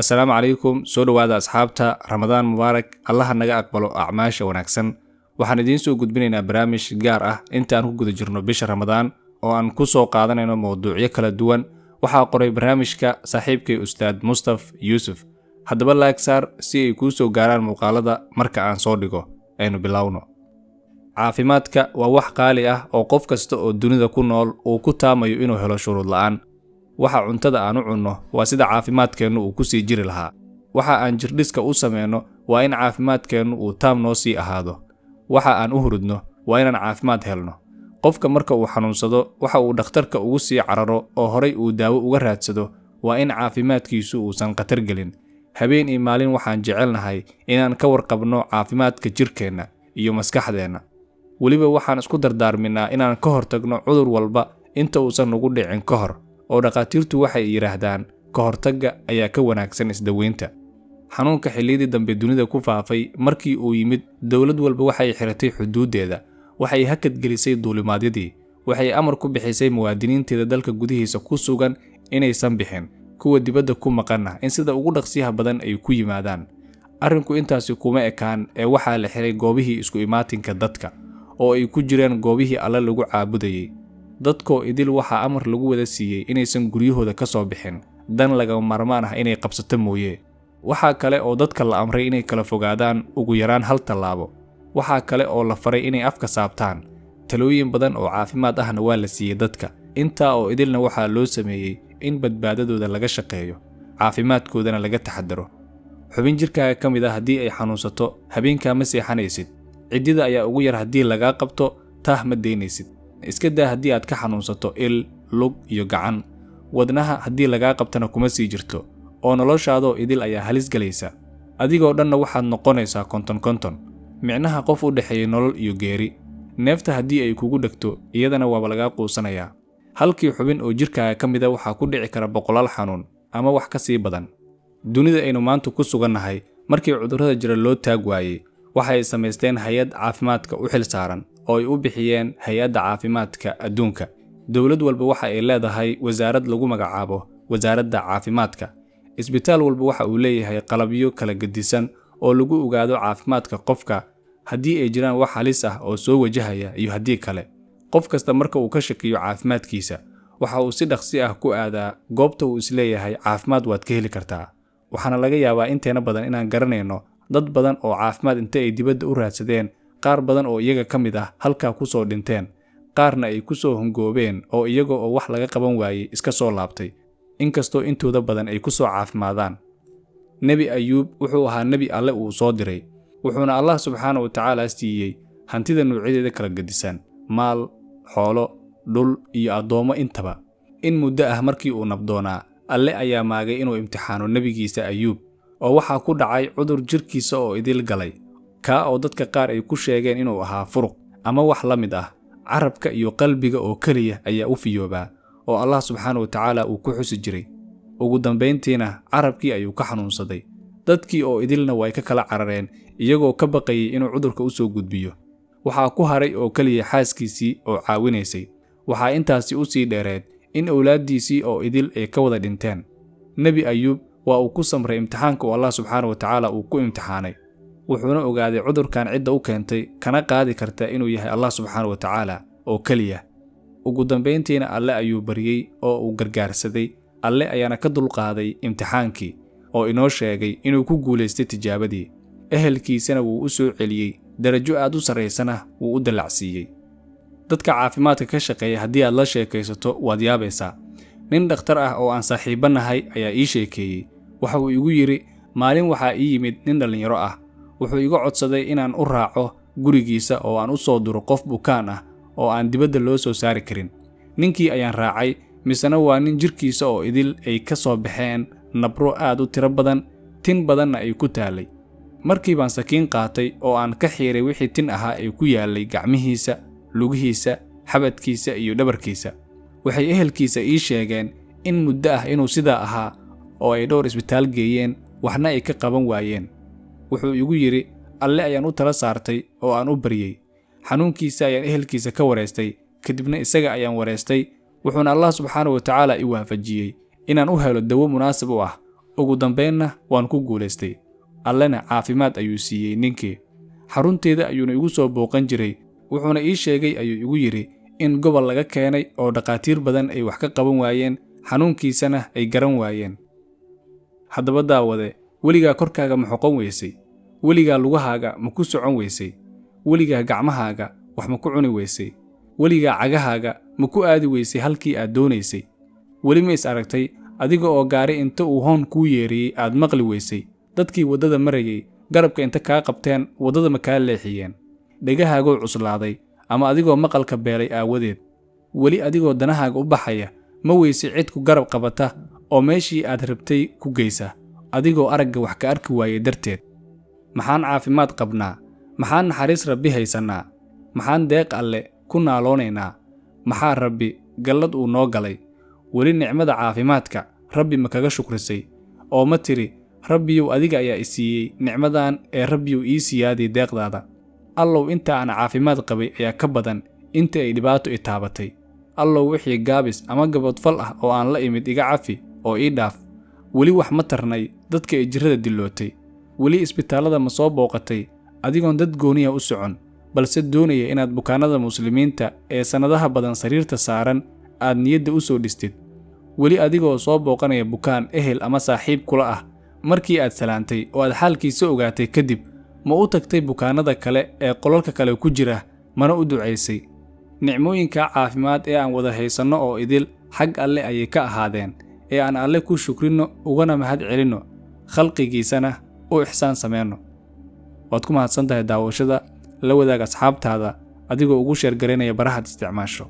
Assalaamu calaykum, soo dhowaada asxaabta. Ramadaan mubaarak. Allaha naga aqbalo acmaasha wanaagsan. Waxaan idiin soo gudbinaynaa barnaamij gaar ah inta aan ku guda jirno bisha Ramadaan oo aan ku soo qaadanayno mowduucyo kala duwan. Waxaa qoray barnaamijka saaxiibkay Ustaad Mustaf Yuusuf. Haddaba like saar si ay kuu soo gaaraan muuqaalada marka aan soo dhigo. Aynu bilowno. Caafimaadka waa wax qaali ah oo qof kasta oo dunida ku nool uu ku taamayo inuu helo shuruud la'aan. Waxa cuntada aan u cunno waa sida caafimaadkeennu uu ku sii jiri lahaa. Waxa aan jirdhiska u sameyno waa in caafimaadkeennu uu taam noo sii ahaado. Waxa aan u hurudno waa inaan caafimaad helno. Qofka marka uu xanuunsado, waxa uu dhakhtarka ugu sii cararo oo horay uu daawo uga raadsado waa in caafimaadkiisu uusan khatar gelin. Habeen iyo maalin waxaan jecelnahay inaan ka warqabno caafimaadka jirkeenna iyo maskaxdeenna. Weliba waxaan isku dardaarminaa inaan ka hortagno cudur walba inta uusan nagu dhicin ka hor, oo dhakhaatiirtu waxay yidhaahdaan ka hortagga ayaa ka wanaagsan isdaweynta. Xanuunka xilliyadii dambe dunida ku faafay markii uu yimid, dowlad walba waxay xiratay xuduuddeeda, waxay hakad gelisay duulimaadyadii, waxay amar ku bixisay muwaadiniinteeda dalka gudihiisa ku sugan inaysan bixin, kuwa dibadda ku maqanna in sida ugu dhaqsiyaha badan ay ku yimaadaan. Arrinku intaasi kuma ekaan ee waxaa la xiray goobihii isku imaatinka dadka oo ay ku jireen goobihii Alle lagu caabudayay. Dadkoo idil waxaa amar lagu wada siiyey inaysan guryahooda ka soo bixin dan lagama maarmaan ah inay qabsato mooye. Waxaa kale oo dadka la amray inay kala fogaadaan ugu yaraan hal tallaabo. Waxaa kale oo la faray inay afka saabtaan. Talooyin badan oo caafimaad ahna waa la siiyey dadka. Intaa oo idilna waxaa loo sameeyey in badbaadadooda laga shaqeeyo, caafimaadkoodana laga taxadaro. Xubin jirkaaga ka mid ah haddii ay xanuunsato, habeenkaa ma seexanaysid. Ciddida ayaa ugu yar haddii lagaa qabto, taah ma daynaysid. Iska daa haddii aad ka xanuunsato il, lug iyo gacan. Wadnaha haddii lagaa qabtana kuma sii jirto, oo noloshaadoo idil ayaa halis galaysa. Adigoo dhanna waxaad noqonaysaa konton konton, micnaha qof u dhexeeya nolol iyo geeri. Neefta haddii ay kugu dhegto, iyadana waaba lagaa quusanayaa. Halkii xubin oo jirkaaga ka mida waxaa ku dhici kara boqolaal xanuun ama wax ka sii badan. Dunida aynu maanta ku sugannahay, markii cudurrada jira loo taag waayey, waxay samaysteen hay-ad caafimaadka u xil saaran oo ay u bixiyeen Hay-adda Caafimaadka Adduunka. Dowlad walba waxa ay leedahay wasaarad lagu magacaabo Wasaaradda Caafimaadka. Isbitaal walba waxa uu leeyahay qalabyo kala gedisan oo lagu ogaado caafimaadka qofka, haddii ay jiraan wax halis ah oo soo wajahaya iyo haddii kale. Qof kasta marka uu ka shakiyo caafimaadkiisa, waxa uu si dhaqsi ah ku aadaa goobta uu isleeyahay caafimaad waad ka heli kartaa. Waxaana laga yaabaa inteena badan inaan garanayno dad badan oo caafimaad inta ay dibadda u raadsadeen, qaar badan oo iyaga ka mid ah halkaa ku soo dhinteen, qaarna ay ku soo hungoobeen oo iyaga oo wax laga qaban waayey iska soo laabtay, inkastoo intooda badan ay ku soo caafimaadaan. Nebi Ayuub wuxuu ahaa nebi Alle uu soo diray, wuxuuna Allah subxaana wa tacaala siiyey hantida noocyadeeda kala gedisan, maal, xoolo, dhul iyo addoommo intaba. In muddo ah markii uu nabdoonaa, Alle ayaa maagay inuu imtixaano nebigiisa Ayuub, oo waxaa ku dhacay cudur jirkiisa oo idil galay, kaa oo dadka qaar ay ku sheegeen inuu ahaa furuq ama wax la mid ah. Carabka iyo qalbiga oo keliya ayaa u fiyoobaa oo Allah subxaana wa tacaala uu ku xusi jiray. Ugu dambayntiina carabkii ayuu ka xanuunsaday. Dadkii oo idilna way ka kala carareen, iyagoo ka baqayay inuu cudurka u soo gudbiyo. Waxaa ku haray oo keliya xaaskiisii oo caawinaysay. Waxaa intaasi u sii dheereed in owlaaddiisii oo idil ay ka wada dhinteen. Nebi Ayuub waa uu ku samray imtixaanka uu Allah subxaana wa tacaala uu ku imtixaanay, wuxuuna ogaaday cudurkan cidda u keentay kana qaadi karta inuu yahay Allah subxaana wa tacaala oo keliya. Ugu dambayntiina Alle ayuu baryey oo uu gargaarsaday. Alle ayaana ka dulqaaday imtixaankii oo inoo sheegay inuu ku guulaystay tijaabadii. Ehelkiisana wuu u soo celiyey, darajo aad u sarraysana wuu u dallacsiiyey. Dadka caafimaadka ka shaqeeya haddii aad la sheekaysato, waad yaabaysaa. Nin dhakhtar ah oo aan saaxiibba nahay ayaa ii sheekeeyey. Waxa uu igu yidhi: "Maalin waxaa ii yimid nin dhallinyaro ah. Wuxuu iga codsaday inaan u raaco gurigiisa oo aan u soo duro qof bukaan ah oo aan dibadda loo soo saari karin. Ninkii ayaan raacay, misena waa nin jirkiisa oo idil ay ka soo baxeen nabro aad u tiro badan, tin badanna ay ku taalay. Markii baan sakiin qaatay oo aan ka xiiray wixii tin ahaa ee ku yaallay gacmihiisa, lugihiisa, xabadkiisa iyo dhabarkiisa. Waxay ehelkiisa ii sheegeen in muddo ah inuu sidaa ahaa oo ay dhowr isbitaal geeyeen, waxna ay ka qaban waayeen. Wuxuu igu yidhi: Alle ayaan u tala saartay oo aan u baryey. Xanuunkiisa ayaan ehelkiisa ka wareystay, kadibna isaga ayaan wareystay, wuxuuna Allah subxaana wa tacaala i waafajiyey inaan u helo dawo munaasib u ah. Ugu dambaynna waan ku guulaystay. Allena caafimaad ayuu siiyey ninkii. Xarunteeda ayuuna igu soo booqan jiray, wuxuuna ii sheegay, ayuu igu yidhi, in gobol laga keenay oo dhakhaatiir badan ay wax ka qaban waayeen, xanuunkiisana ay garan waayeen. Haddaba daawade, weligaa korkaaga ma xoqon weysay? Weligaa lugahaaga ma ku socon weysay? Weligaa gacmahaaga wax ma ku cuni weysay? Weligaa cagahaaga ma ku aadi weysay halkii aad doonaysay? Weli ma is aragtay adiga oo gaari inta uu hoon kuu yeeriyey aad maqli weysay? Dadkii waddada marayay garabka inta kaa qabteen waddada ma kaa leexiyeen? Dhegahaagoo cuslaaday ama adigoo maqalka beelay aawadeed, weli adigoo danahaaga u baxaya ma weysay cid ku garab qabata oo meeshii aad rabtay ku geysa, adigoo aragga wax ka arki waayey darteed? Maxaan caafimaad qabnaa? Maxaan naxariis Rabbi haysannaa? Maxaan deeq Alle ku naaloonaynaa? Maxaa Rabbi gallad uu noo galay? Weli nicmada caafimaadka Rabbi ma kaga shukrisay oo ma tidhi, "Rabbiyow, adiga ayaa i siiyey nicmadan ee Rabbiyow ii siyaadii deeqdaada. Allow, inta aan caafimaad qabay ayaa ka badan inta ay dhibaato i taabatay. Allow, wixii gaabis ama gabadfal ah oo aan la imid iga cafi oo ii dhaaf"? Weli wax ma tarnay dadka ay jirrada dilootay? Weli isbitaallada ma soo booqatay adigoon dad gooniya u socon, balse doonaya inaad bukaanada muslimiinta ee sannadaha badan sariirta saaran aad niyadda u soo dhistid? Weli adigoo soo booqanaya bukaan ehel ama saaxiib kula ah, markii aad salaantay oo aad xaalkiisa ogaatay kadib, ma u tagtay bukaanada kale ee qolalka kale ku jira, mana u ducaysay? Nicmooyinka caafimaad ee aan wada haysanno oo idil xag Alle ayay ka ahaadeen, ee aan Alle ku shukrinno ugana mahad celinno, khalqigiisana u ixsaan sameyno. Waad ku mahadsan tahay daawashada. La wadaag asxaabtaada adigoo ugu share garaynaya barahaad isticmaasho.